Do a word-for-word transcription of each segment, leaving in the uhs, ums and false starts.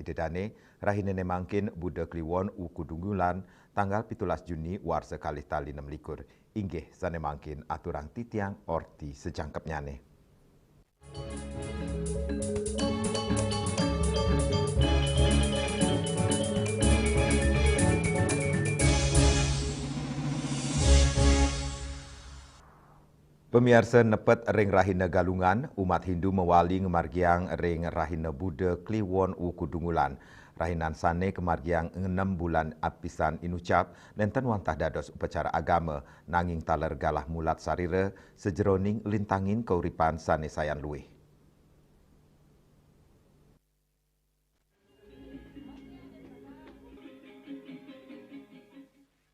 Ida dané, rahinané mangkin Buda Kliwon Wuku Dungulan, tanggal pitulas Juni warsa kalih tali nem likur. Inggih sané mangkin aturang titiang orti sajangkepnyané. Pamiarsa, nepet ring rahina Galungan, umat Hindu mawali ngamargiang ring rahina Buda Kliwon Wuku Dungulan. Rahinan sané kamargiang ngenem bulan apisan inucap, nénten wantah dados upacara agama, nanging taler galah mulat sarira sajeroning lintanging kauripan sané sayan luih.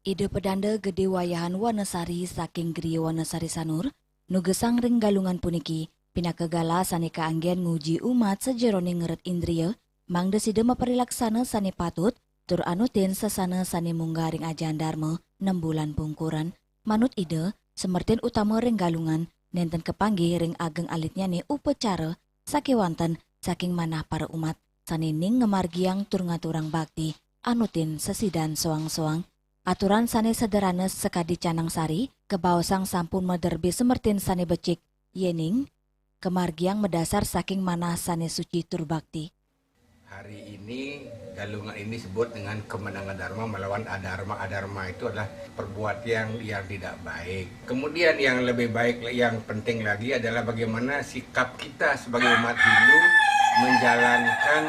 Ida Pedanda Gedé Wayahan Wanasari saking Griya Wanasari Sanur, nugesang ring Galungan puniki, pinaka galah sané kaanggén nguji umat sajeroning ngeret indria, mangda sida maparilaksana sané patut, tur anutin sasana sané munggah ring ajahan Darma, nem bulan pungkuran. Manut Ida, semertin utama ring Galungan, nénten kapanggih ring ageng alitnyané upacara, sakéwanten saking manah para umat, sané ning ngamargiang tur ngaturang bakti, anutin sesidan soang-soang. Aturan sané sederhana sakadi canang sari, kabaosang sampun maderbe semertin sané becik, yéning kamargiang madasar saking manah sané suci tur bakti. Hari ini, Galungan ini disebut dengan kemenangan Dharma melawan adharma. Adharma itu adalah perbuatan yang, yang tidak baik. Kemudian yang lebih baik, yang penting lagi adalah bagaimana sikap kita sebagai umat Hindu menjalankan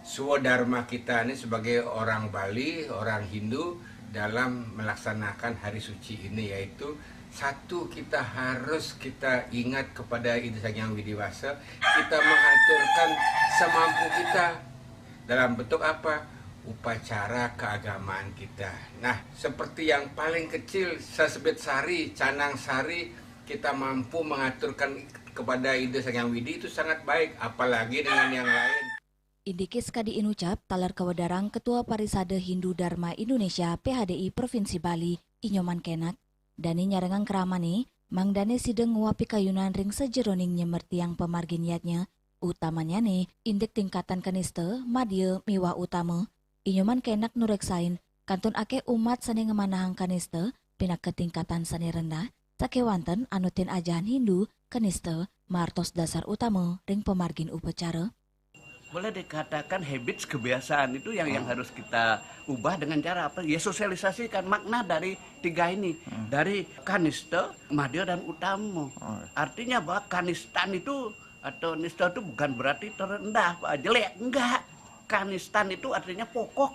swadharma kita ini sebagai orang Bali, orang Hindu, dalam melaksanakan hari suci ini, yaitu satu, kita harus kita ingat kepada Ida Sang Hyang Widhi Wasa, kita mengaturkan semampu kita dalam bentuk apa? Upacara keagamaan kita. Nah, seperti yang paling kecil, sesebit sari, canang sari, kita mampu mengaturkan kepada Ida Sang Hyang Widhi itu sangat baik, apalagi dengan yang lain. Indike sakadi inucap taler kawedarang Ketua Parisada Hindu Dharma Indonesia, P H D I, Provinsi Bali, I Nyoman Kenak. Dane nyarengang kramane, mangdane sida nguap pikayunan ring sajeroning nyemertiang pamargin yadnya, utamanyane indik tingkatan kanista, madya, miwah utama. I Nyoman Kenak nureksain, kantun akeh umat sane ngamanahang kanista pinaka tingkatan sane rendah, sakewanten anutin ajahan Hindu, kanista maartos dasar utama ring pamargin upacara. Boleh dikatakan habits, kebiasaan itu yang, yang, hmm, harus kita ubah dengan cara apa? Ya, sosialisasikan makna dari tiga ini. Hmm. Dari kanista, madya, dan utama. Oh. Artinya bahwa kanistan itu atau nista itu bukan berarti terendah, jelek, enggak. Kanistan itu artinya pokok,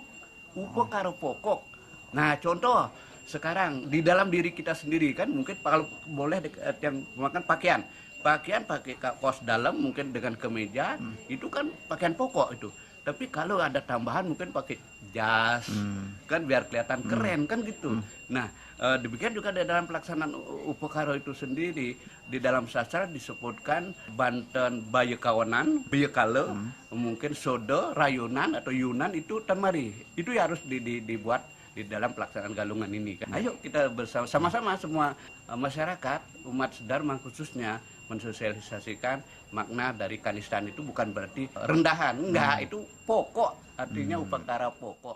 upakara pokok. Nah, contoh sekarang di dalam diri kita sendiri kan, mungkin kalau boleh di-, eh, yang menggunakan pakaian. Pakaian pakai ka-, kaos dalam mungkin dengan kemeja, hmm, itu kan pakaian pokok itu. Tapi kalau ada tambahan mungkin pakai jas, hmm, kan biar kelihatan, hmm, keren kan gitu. Hmm. Nah, eh, demikian juga di dalam pelaksanaan u-, upakara itu sendiri, di dalam sastra disebutkan banten baya kawanan, baya kala, hmm, mungkin soda, rayunan atau yunan itu tan mari. Itu ya harus di-, di-, dibuat di dalam pelaksanaan galungan ini kan. Ayo kita bersama, sama-sama semua, eh, masyarakat, umat sedharma khususnya mensosialisasikan makna dari kanistan itu bukan berarti rendahan, enggak, hmm, itu pokok, artinya, hmm, upakara pokok.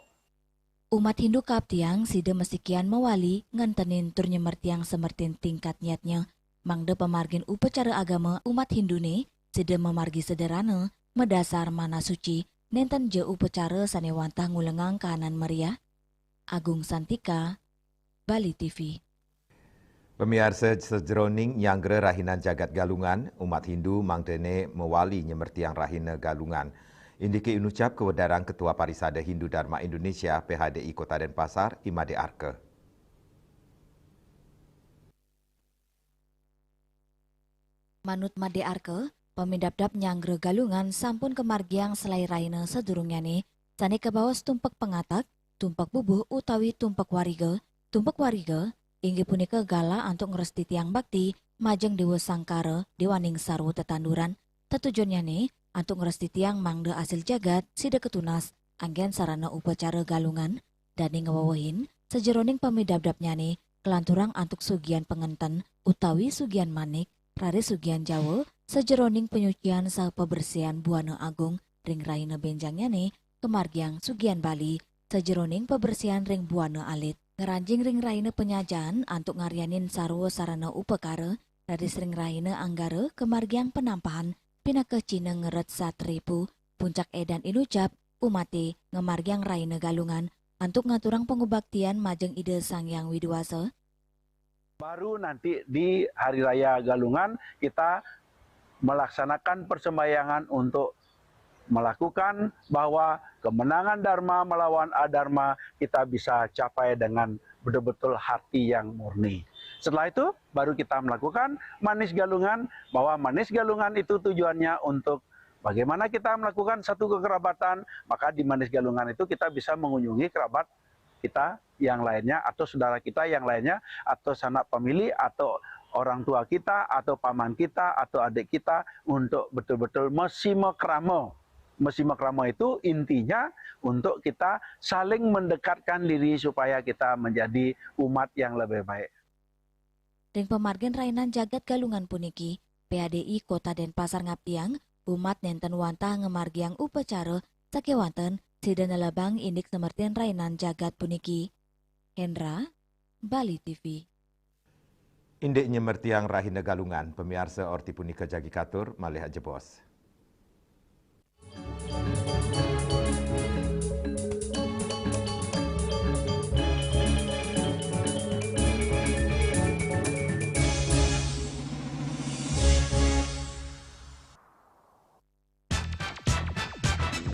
Umat Hindu kaaptiang sida masikian mawali ngentenin tur nyemertiang semertin tingkat niatnya, mangda pamargin upacara agama umat Hindune sida mamargi sederhana, madasar manah suci, nenten ja upacara sane wantah ngulengang kahanan meriah. Agung Santika, Bali T V. Pamiarsa, sajeroning nyanggra rahinan jagat Galungan, umat Hindu mangdane mawali nyemertiang rahina Galungan. Indike inucap kawedarang Ketua Parisada Hindu Dharma Indonesia, P H D I, Kota Denpasar, I Made Arka. Manut Made Arka, pamidabdab nyanggra Galungan sampun kamargiang salai rahina sadurungnyane, sane kabaos tumpek pangatek, tumpek bubuh utawi tumpek wariga. Tumpek wariga inggih punika galah antuk ngrestitiang bakti majeng Dewa Sangkara, dewaning sarwa tetanduran. Tetujonnyane antuk ngrestitiang mangda asil jagat sida katunas anggen sarana upacara Galungan. Dane ngwewehin, sajeroning pamidabdabnyane kalanturang antuk sugihan pangenten utawi sugihan manik, raris sugihan Jawa, sajeroning panyucian saha pabersihan buana agung ring rahina benjangnyane, kemargiang sugian Bali, sajeroning pabersihan ring buana alit. Ngranjing ring rahina panyajian antuk ngaryanin sarwa sarana upakara, raris ring rahina Anggara kemargiang panampahan, pinaka cihna ngeret satripu, puncak edan inucap, umate ngamargiang rahina Galungan antuk ngaturang pangubaktian majeng Ida Sang Hyang Widi Wasa. Baru nanti di Hari Raya Galungan kita melaksanakan persembahyangan untuk melakukan bahwa kemenangan Dharma melawan Adharma kita bisa capai dengan betul-betul hati yang murni. Setelah itu, baru kita melakukan Manis Galungan, bahwa Manis Galungan itu tujuannya untuk bagaimana kita melakukan satu kekerabatan, maka di Manis Galungan itu kita bisa mengunjungi kerabat kita yang lainnya atau saudara kita yang lainnya atau sanak pamili atau orang tua kita atau paman kita atau adik kita untuk betul-betul masimakrama. Masimakrama itu intinya untuk kita saling mendekatkan diri supaya kita menjadi umat yang lebih baik. Ring pamargin rainan jagat Galungan puniki, P A D I Kota Denpasar ngaptiang, umat nenten wantah ngamargiang upacara sakewanten sida nelebang indik semertin rainan jagat puniki. Hendra, Bali T V. Indik nyemertiang rahina Galungan, pamiarsa, orti punika jagi katur, malih ajebos.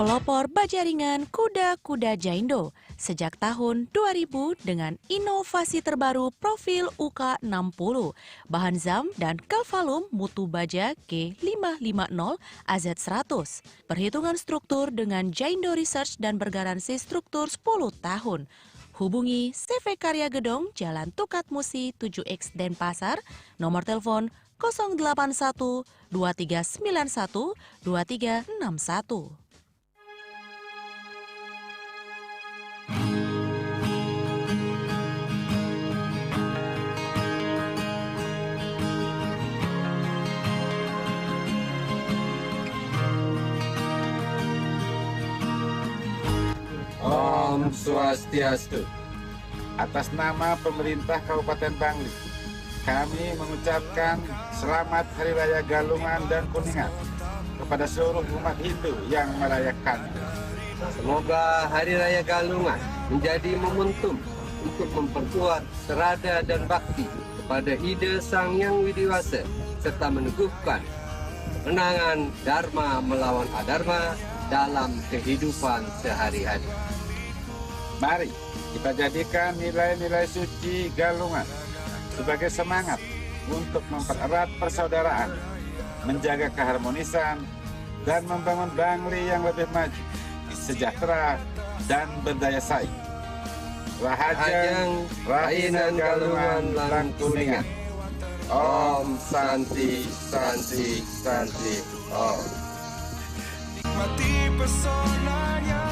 Pelopor bajaringan kuda-kuda Jaindo sejak tahun dua ribu dengan inovasi terbaru profil U K enam puluh, bahan zam dan Calvalum mutu baja G lima lima nol A Z seratus. Perhitungan struktur dengan Jaindo Research dan bergaransi struktur sepuluh tahun. Hubungi C V Karya Gedong, Jalan Tukat Musi tujuh X, Denpasar, nomor telepon kosong delapan satu dua tiga sembilan satu dua tiga enam satu. Om Swastiastu. Atas nama pemerintah Kabupaten Bangli, kami mengucapkan selamat Hari Raya Galungan dan Kuningan kepada seluruh umat Hindu yang merayakan. Semoga Hari Raya Galungan menjadi momentum untuk memperkuat serada dan bakti kepada Ida Sang Hyang Widi Wasa serta meneguhkan kemenangan Dharma melawan Adharma dalam kehidupan sehari-hari. Mari kita jadikan nilai-nilai suci Galungan sebagai semangat untuk mempererat persaudaraan, menjaga keharmonisan, dan membangun Bangli yang lebih maju, sejahtera, dan berdaya saing. Rahajeng, Rahajeng, Rahina Rahina Galungan Galungan lan Kuningan. Om Santi, Santi, Santi, Om. Nikmati pesonanya.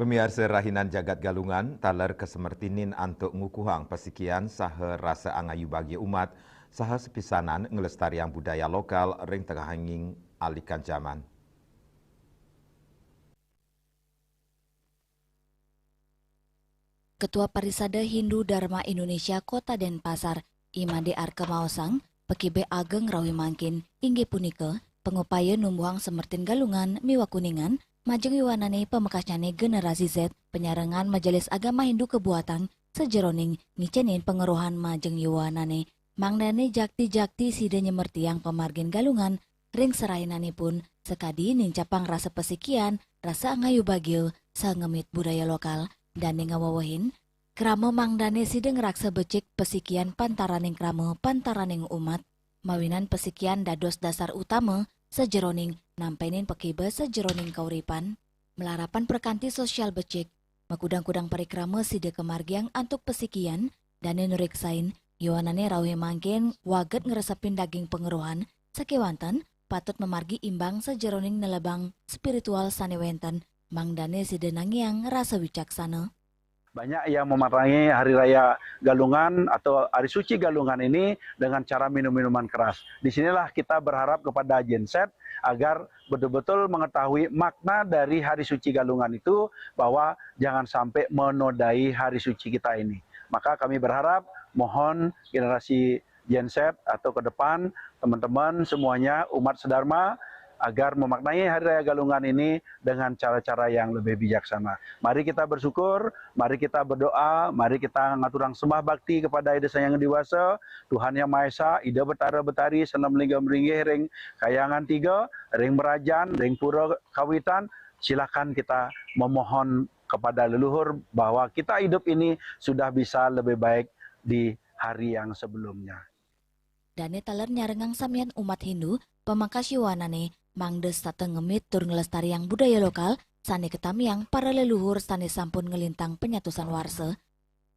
Pamiarsa, rahinan jagat Galungan taler kasemertinin antuk ngukuhang pasikian saha rasa angayu bagia umat saha sapisanan nglestariang budaya lokal ring tengahing alikan jaman. Ketua Parisada Hindu Dharma Indonesia Kota Denpasar, I Made Arka maosang, pakibeh ageng rawi mangkin inggih punika pangupaya numbuhang semertin Galungan miwah Kuningan majeng yuanane pamekasnyane generasi Z, panyarengan Majelis Agama Hindu kabuatang sajeroning ngicenin pangerohan majeng yuanane, mangdane jakti-jakti sida nyemertiang pamargin Galungan ring serahinanipun sakadi nincapang rasa pasikian, rasa angayu bagia, saha ngemit budaya lokal, dane ngawewehin, krama mangdane sida ngraksa becik pasikian pantaraning krama, pantaraning umat, mawinan pasikian dados dasar utama sajeroning nampenin pakiba sajeroning kauripan, malarapan prakanti sosial becik, makudang-kudang parikrama sida kamargiang antuk pasikian, dane nureksain, yowanane rauhe mangkin waget ngresepin daging pangerohan, sakewanten patut mamargi imbang sajeroning nelebang spiritual sane wenten, mangdane sida nangiang rasa wicaksana. Banyak yang memaknai Hari Raya Galungan atau Hari Suci Galungan ini dengan cara minum-minuman keras. Di sinilah kita berharap kepada Genset agar betul-betul mengetahui makna dari Hari Suci Galungan itu, bahwa jangan sampai menodai Hari Suci kita ini. Maka kami berharap, mohon generasi Genset atau ke depan, teman-teman semuanya, umat sedharma, agar memaknai Hari Raya Galungan ini dengan cara-cara yang lebih bijaksana. Mari kita bersyukur, mari kita berdoa, mari kita ngaturang sembah bakti kepada Ida Sang Hyang Dewasa, Tuhan Yang Maha Esa, Ida Betara Betari, Senam Lingga Meringgih, ring Kahyangan Tiga, ring Merajan, ring Pura Kawitan. Silakan kita memohon kepada leluhur bahwa kita hidup ini sudah bisa lebih baik di hari yang sebelumnya. Dane taler nyarengang samian umat Hindu, pamangkas yowanane mangda setata ngemit tur nglestariang budaya lokal sane katamiang para leluhur sane sampun nglintang panyatusan warsa.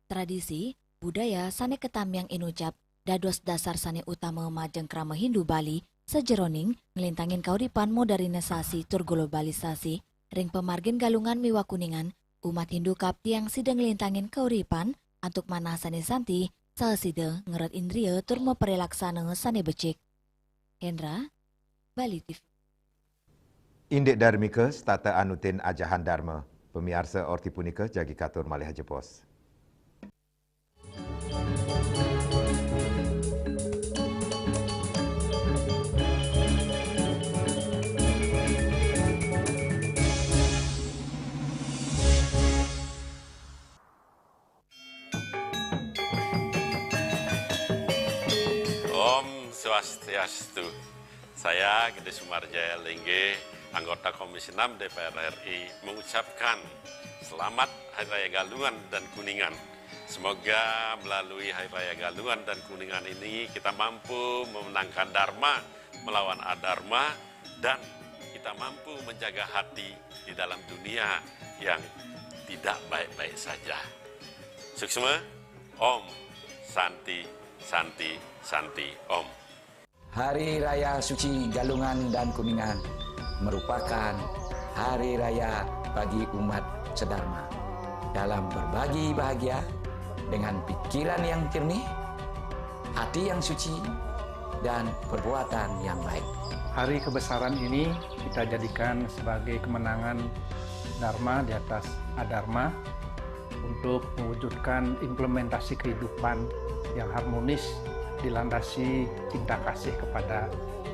Tradisi, budaya sane katamiang inucap dados dasar sane utama majeng krama Hindu Bali sajeroning nglintangin kauripan modernisasi tur globalisasi. Ring pamargin Galungan miwah Kuningan, umat Hindu kaptiang sida nglintangin kauripan antuk manah sane santi, saha sida ngeret indria tur maparelaksana sane becik. Hendra, Bali T V. Indik Darmika, setata anutin ajahan Dharma. Pamiarsa, orti punika jagi katur malih ajebos. Om Swastiastu. Saya Gede Sumarjaya Lengge, anggota Komisi enam D P R R I, mengucapkan selamat Hari Raya Galungan dan Kuningan. Semoga melalui Hari Raya Galungan dan Kuningan ini kita mampu memenangkan Dharma melawan Adharma dan kita mampu menjaga hati di dalam dunia yang tidak baik-baik saja. Suksma, Om, Santi, Santi, Santi, Om. Hari Raya Suci Galungan dan Kuningan merupakan hari raya bagi umat sedharma. Dalam berbagi bahagia dengan pikiran yang jernih, hati yang suci, dan perbuatan yang baik. Hari kebesaran ini kita jadikan sebagai kemenangan Dharma di atas Adharma untuk mewujudkan implementasi kehidupan yang harmonis dilandasi cinta kasih kepada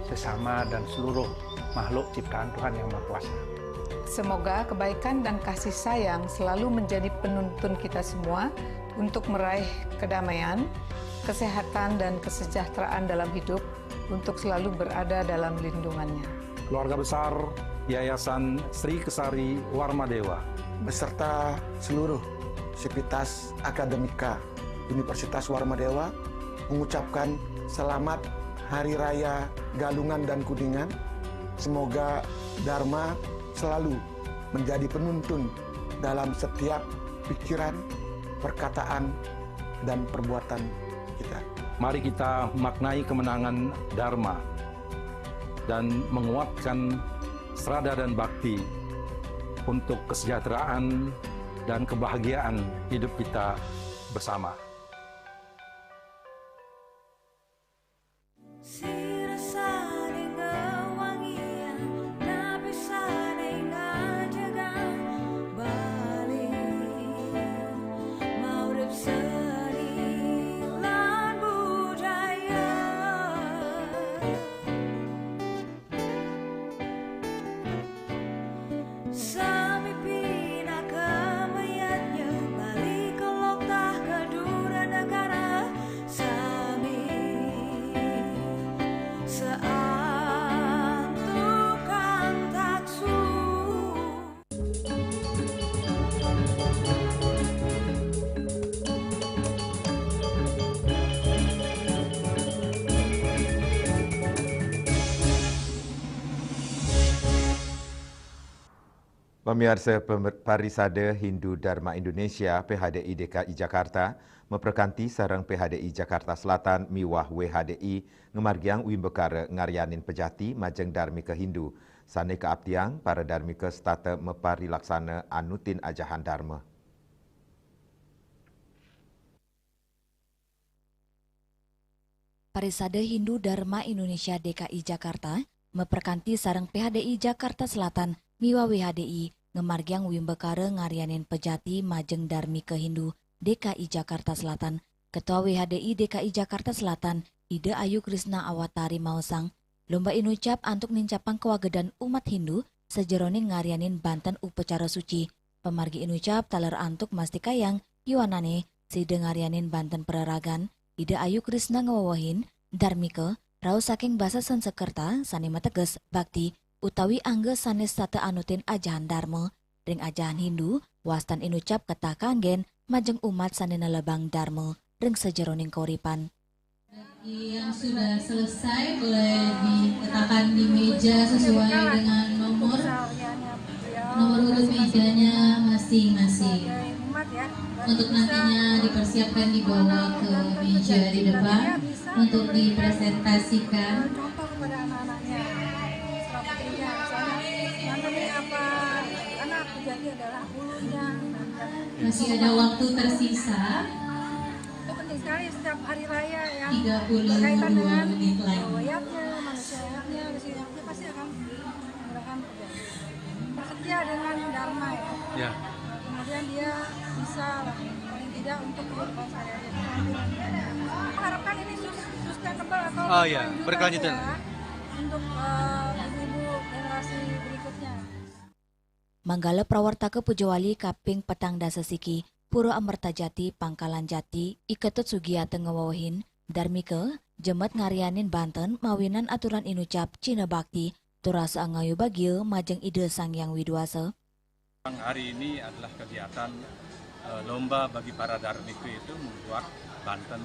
sesama dan seluruh makhluk ciptaan Tuhan Yang Maha Kuasa. Semoga kebaikan dan kasih sayang selalu menjadi penuntun kita semua untuk meraih kedamaian, kesehatan, dan kesejahteraan dalam hidup, untuk selalu berada dalam lindungannya. Keluarga besar Yayasan Sri Kesari Warmadewa beserta seluruh sivitas akademika Universitas Warmadewa mengucapkan selamat Hari Raya Galungan dan Kuningan. Semoga Dharma selalu menjadi penuntun dalam setiap pikiran, perkataan, dan perbuatan kita. Mari kita maknai kemenangan Dharma dan menguatkan serada dan bakti untuk kesejahteraan dan kebahagiaan hidup kita bersama. Pamiarsa, pemer-, Parisada Hindu Dharma Indonesia, P H D I D K I Jakarta, maperkanti sareng P H D I Jakarta Selatan miwah W H D I ngamargiang wimbakara ngaryanin pejati majeng darmika Hindu, sane kaaptiang para darmika setata maparilaksana anutin ajahan Dharma. Parisada Hindu Dharma Indonesia D K I Jakarta maperkanti sareng P H D I Jakarta Selatan miwah W H D I ngamargiang wimbakara ngaryanin pejati majeng darmika Hindu D K I Jakarta Selatan. Ketua W H D I D K I Jakarta Selatan, Ida Ayu Krisna Awatari maosang, lomba inucap antuk nincapang kawagedan umat Hindu sajeroning ngaryanin banten upacara suci. Pamargi inucap taler antuk mastikayang yuanane sida ngaryanin banten praragan. Ida Ayu Krisna ngawewehin, darmika rauh saking basa Sansekerta sane mateges bakti utawi angga sane setata anutin ajahan Dharma. Ring ajahan Hindu, wastan inucap ketah kanggen majeng umat sane nelebang Dharma ring sajeroning kauripan. Yang sudah selesai boleh diletakkan di meja sesuai dengan nomor nomor urut mejanya masing-masing. Untuk nantinya dipersiapkan dibawa ke meja di depan untuk dipresentasikan. Contoh kepada anak-anaknya, selaku gurunya, misalnya, nanam ini apa? Karena pejati adalah hulunya. Masih ada waktu tersisa. Itu penting sekali setiap hari raya ya. Tiga puluh dua menit lagi. Berkaitan dengan riwayatnya, manusia riwayatnya, manusia riwayatnya pasti akan menggerakkan pejati. Bersedia dengan Dharma ya. Ya. Kemudian dia bisa lah, paling tidak untuk kehidupan sehari-hari. Mengharapkan ini sus- sustainable atau Oh, ya, berkelanjutan, berkelanjutan ya, untuk eh, ibu-ibu generasi berikutnya. Manggala prawartaka pujawali kaping petang dasa siki, Pura Amerta Jati, Pangkalan Jati, I Ketut Sugiyata ngawewehin, darmika jemet ngaryanin banten mawinan aturan inucap cihna bakti tur rasa angayu bagia majeng Ida Sang Hyang Widhi Wasa. Hari ini adalah kegiatan eh, lomba bagi para darmika itu membuat banten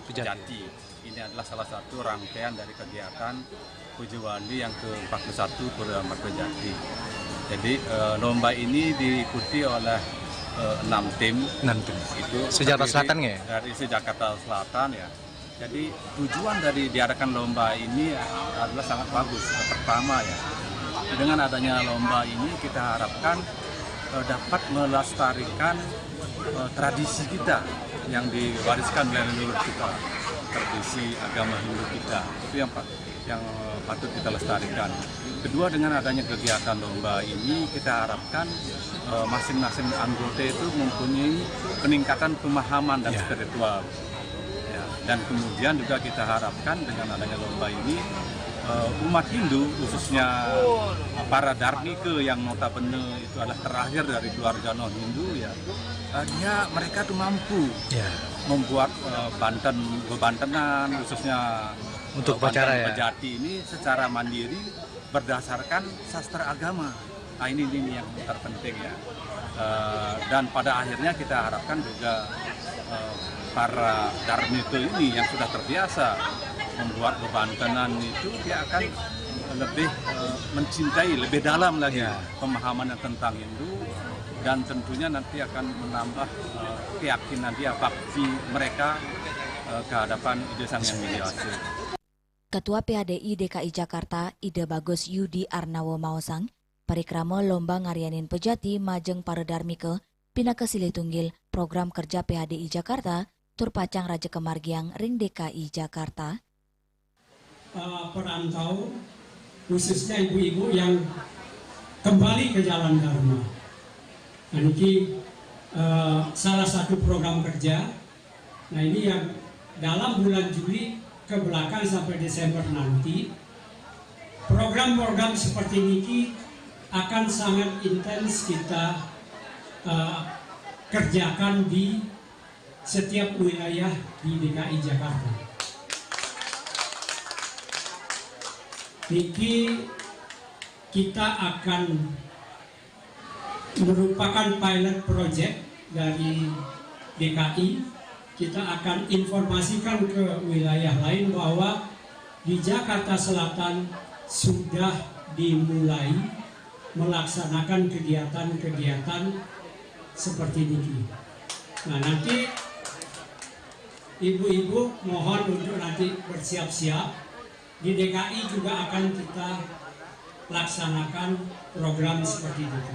Pejati. Pejati. Ini adalah salah satu rangkaian dari kegiatan Pujawali yang ke empat puluh satu Pura Amerta Jati. Jadi eh, lomba ini diikuti oleh eh, enam tim. Enam tim. Itu Se-Jakarta terdiri Selatan ya? Dari se-Jakarta Selatan ya. Jadi tujuan dari diadakan lomba ini adalah sangat bagus. Pertama ya, dengan adanya lomba ini kita harapkan eh, dapat melestarikan eh, tradisi kita yang diwariskan oleh leluhur kita, tradisi agama Hindu kita. Itu yang pa- yang eh, patut kita lestarikan. Kedua, dengan adanya kegiatan lomba ini kita harapkan eh, masing-masing anggota itu mempunyai peningkatan pemahaman dan Ya. spiritual. Ya, dan kemudian juga kita harapkan dengan adanya lomba ini eh, umat Hindu, khususnya eh, para darmika yang notabene itu adalah terakhir dari keluarga non Hindu ya, eh, dia mereka tuh mampu Ya. membuat eh, banten bebantenan, khususnya Untuk eh, banten upacara ya? Pejati ini secara mandiri berdasarkan sastra agama. Nah, ini, ini yang terpenting ya. Eh, dan pada akhirnya kita harapkan juga eh, para darmika ini yang sudah terbiasa membuat bebantenan itu, dia akan lebih eh, mencintai lebih dalam lagi Ya. pemahamannya tentang Hindu, dan tentunya nanti akan menambah eh, keyakinan dia, bakti mereka eh, ke hadapan Ida Sang Yang Widi Wasa. Ketua P H D I D K I Jakarta, Ida Bagus Yudi Arnawa maosang, parikrama lomba ngaryanin pejati majeng para darmika pinaka silih tunggil program kerja P H D I Jakarta tur pacang raja kamargiang ring D K I Jakarta. Eh, perantau, khususnya ibu-ibu yang kembali ke jalan Dharma. Nah, niki eh, salah satu program kerja. Nah, ini yang dalam bulan Juli ke belakang sampai Desember nanti, program-program seperti niki akan sangat intens kita eh, kerjakan di setiap wilayah di D K I Jakarta. Niki kita akan merupakan pilot project dari D K I. Kita akan informasikan ke wilayah lain bahwa di Jakarta Selatan sudah dimulai melaksanakan kegiatan-kegiatan seperti niki. Nah, nanti ibu-ibu mohon untuk nanti bersiap-siap. Di D K I juga akan kita laksanakan program seperti itu.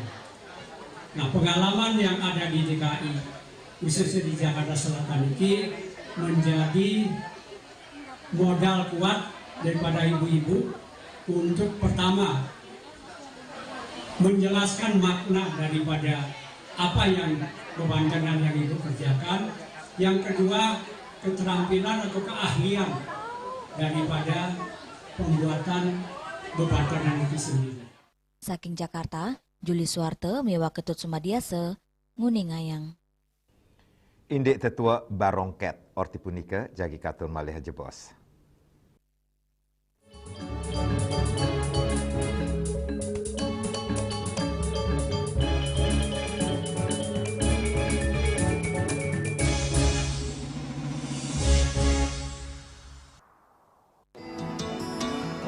Nah, pengalaman yang ada di D K I, khususnya di Jakarta Selatan ini, menjadi modal kuat daripada ibu-ibu untuk pertama menjelaskan makna daripada apa yang bebantenan yang ibu kerjakan. Yang kedua, keterampilan atau keahlian daripada pembuatan bebantenan itu sendiri. Saking Jakarta, Juli Suarte miwah Ketut Sumadiasa, nguningayang. Indik tetuek Barong Ket, orti punika jagi katur malih jebos.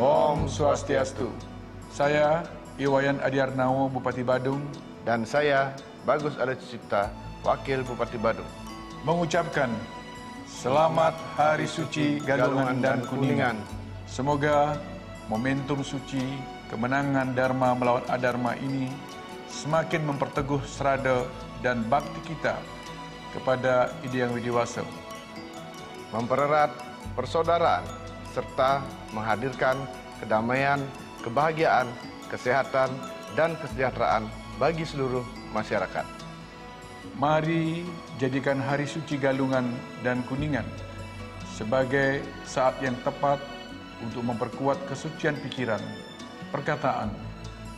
Om Swastiastu. Saya Iwayan Adiarnawo, Bupati Badung. Dan saya Bagus Alutsista, Wakil Bupati Badung. Mengucapkan Selamat Hari Suci Galungan dan Kuningan. Semoga momentum suci kemenangan Dharma melawan adharma ini semakin memperteguh serada dan bakti kita kepada Ida Yang Widiwasa. Mempererat persaudaraan serta menghadirkan kedamaian, kebahagiaan, kesehatan, dan kesejahteraan bagi seluruh masyarakat. Mari jadikan Hari Suci Galungan dan Kuningan sebagai saat yang tepat untuk memperkuat kesucian pikiran, perkataan,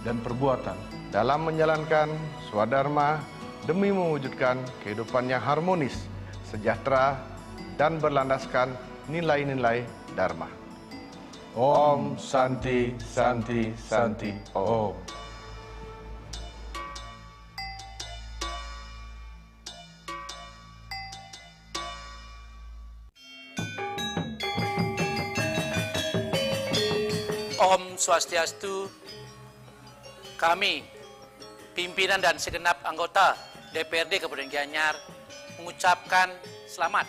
dan perbuatan dalam menjalankan swadharma demi mewujudkan kehidupan yang harmonis, sejahtera, dan berlandaskan nilai-nilai Dharma. Om Santi Santi Santi Om. Om Swastiastu. Kami, pimpinan dan segenap anggota D P R D Kabupaten Gianyar, mengucapkan selamat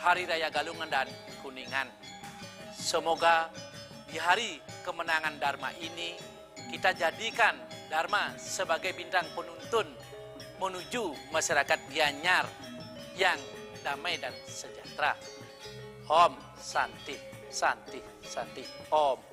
Hari Raya Galungan dan Kuningan. Semoga di hari kemenangan Dharma ini kita jadikan Dharma sebagai bintang penuntun menuju masyarakat Gianyar yang damai dan sejahtera. Om Santi, Santi, Santi, Om.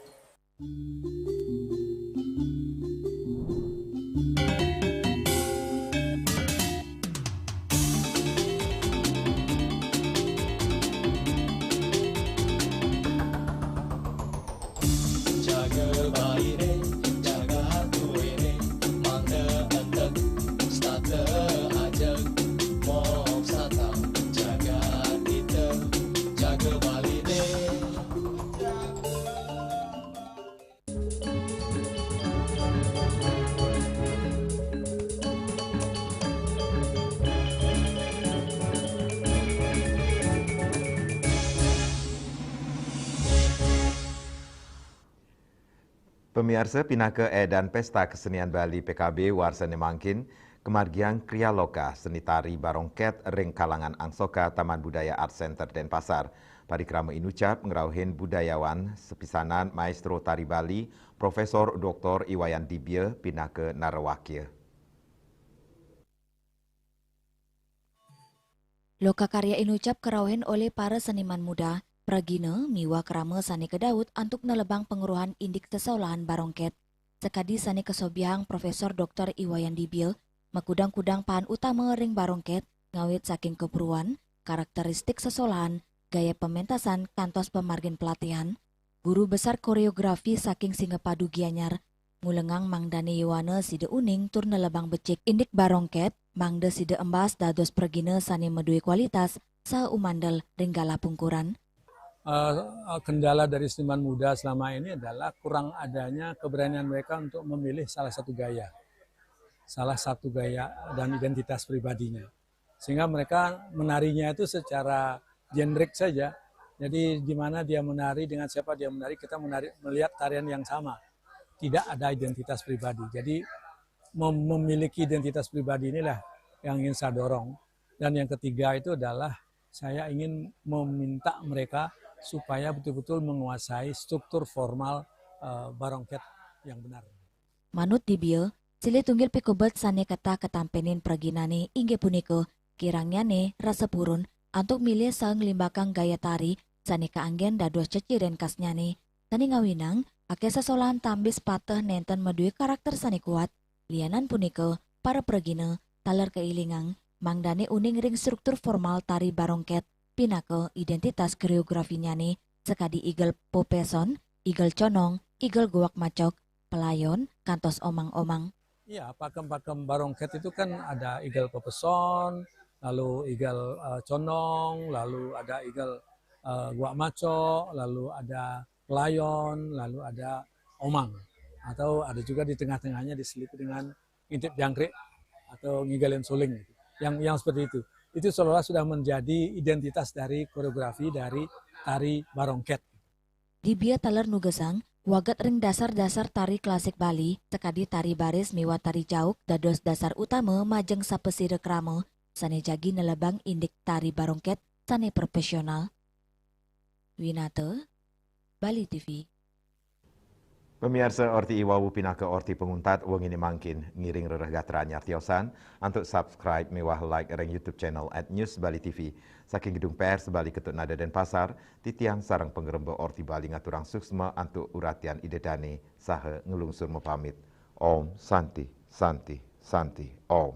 Pamiarsa, pinaka edan Pesta Kesenian Bali P K B warsa sane mangkin, kamargiang Kriya Loka Seni Tari Barongket ring kalangan Angsoka Taman Budaya Art Center Denpasar. Parikrama inucap ngrauhin budayawan sepisanan Maestro Tari Bali, Profesor Doktor Iwayan Dibia pinaka narawakya. Loka karya inucap karauhin olih para seniman muda, pragina miwah krama sane kadaut antuk nelebang pangruhan indik sesolahan Barongket. Sakadi sane kasobiahang Profesor Doktor Iwayan Dibia, makudang-kudang paan utama ring Barongket, ngawit saking kapruan, karakteristik sesolahan, gaya pamentasan, kantos pamargin pelatihan. Guru Besar Koreografi saking Singapadu Gianyar, ngulengang mangdane yowana sida uning tur nelebang becik indik Barongket, mangda sida embas dados pragina sane madue kualitas saha umandel ring galah pungkuran. Eh, kendala dari seniman muda selama ini adalah kurang adanya keberanian mereka untuk memilih salah satu gaya, salah satu gaya dan identitas pribadinya. Sehingga mereka menarinya itu secara genrik saja. Jadi di mana dia menari, dengan siapa dia menari, kita menari, melihat tarian yang sama. tidak ada identitas pribadi. Jadi mem- memiliki identitas pribadi inilah yang ingin saya dorong. Dan yang ketiga itu adalah saya ingin meminta mereka supaya betul-betul menguasai struktur formal uh, barongket yang benar. Manut Dibia, silih tunggil pikubet sane ketah ketampenin preginane inggih punika kirangnyane rasa purun antuk milih saha nglimbakang gaya tari sane kaanggen dados ceciren khasnyane, sane ngawinang akeh sesolahan tambis pateh nenten madue karakter sane kuat. Lianan punika, para pregina taler kailingang mangdane uning ring struktur formal tari barongket pinaka identitas koreografinyane, sakadi igel popeson, igel conong, igel guak macok, pelayon, kantos omang-omang. Iya, pakem-pakem barongket itu kan ada igel pepeson, lalu igel uh, conong, lalu ada igel uh, guak macok, lalu ada pelayon, lalu ada omang. Atau ada juga di tengah-tengahnya diselipi dengan ngintip jangkrik atau ngigelin suling. Yang yang seperti itu. Itu seolah sudah menjadi identitas dari koreografi dari tari barongket. Dibia taler nugesang, waget ring dasar-dasar tari klasik Bali, sakadi tari baris miwah tari jauk dados dasar utama majeng sapasira krama sane jagi nelebang indik tari barongket sane profesional. Winata, Bali T V. Pamiarsa, orti iwawu pinaka orti panguntat wengine mangkin. Ngiring rereh gatra nyar tiosan antuk subscribe miwah like ring YouTube channel at News Bali T V. Saking Gedung P R Bali Ketut Nada Denpasar, titiang sareng pangremba Orti Bali ngaturang suksma antuk uratian Ida Dane saha nglungsur mapamit. Om Santi, Santi, Santi, Om.